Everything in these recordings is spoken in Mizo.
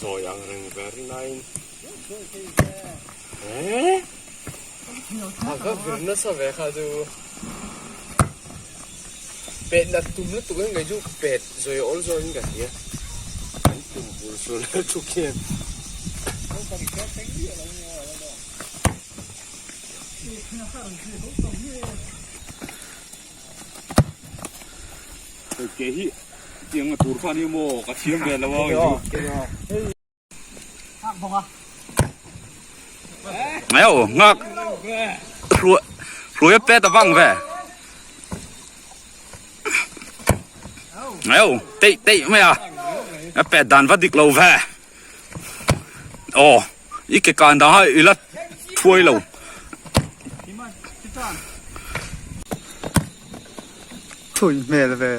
Zawi ang reng ber nain a va vir nasa ve kha chu pet nat tum lutuk in kei chu pet zawi awl zawk in ka hria an tum bur sur lutuk hian. Ke hi tiang a tur kha ni maw ka thiam ve lo a Mai o ngak hruai pet a vang ve Mai o tei tei mai a a pet dan va dik lo ve Aw i ke kan dang a i la thuai lo. Thui hmel ve.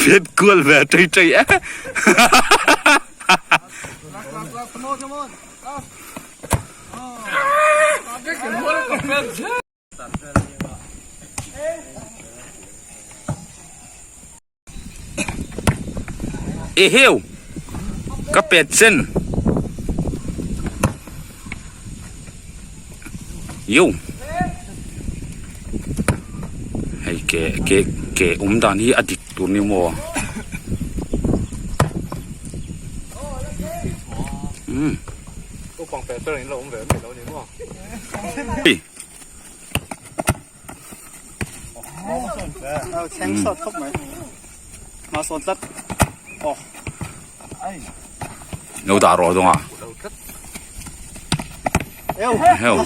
Phet kual ve tei tei e. Eheu ka pet sen yo hei ke ke ke awm dan hi a dik tur ni maw umm Lo dah rawh dawng a. Heo.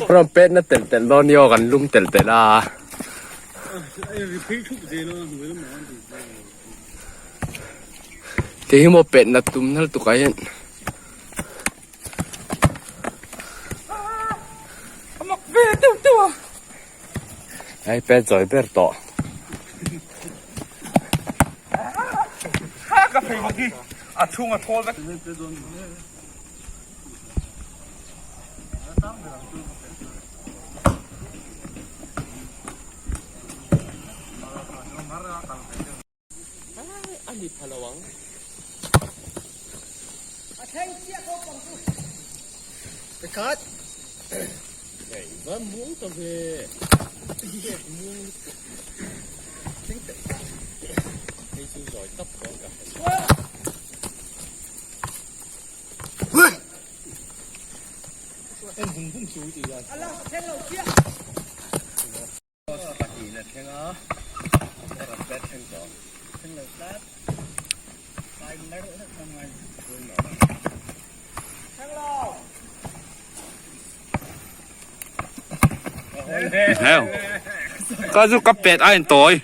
Rawn pet na telh telh dawn ni aw kan lum telh telh a. Ti hi maw pet na tum nal tuk ah hian. Hei pet zawi ber tawh. Ka phei bawk hi a chhung a thawl vek. A ni pha lo ang. A thleng chiah ko pang chu. Pakhat. Hei va muang ta ve. Muang lutuk. Thleng teh. Hei chu zawi tap dawn ka hre. En vung vung chu ti hian. A la thleng lo chiah. Pahnih na thleng a, a rawn pet thleng tawh. Thleng lo tlat. Kai lar lar ta ngai. Thleng lo. Heo. Ka zu ka pet a in tawi.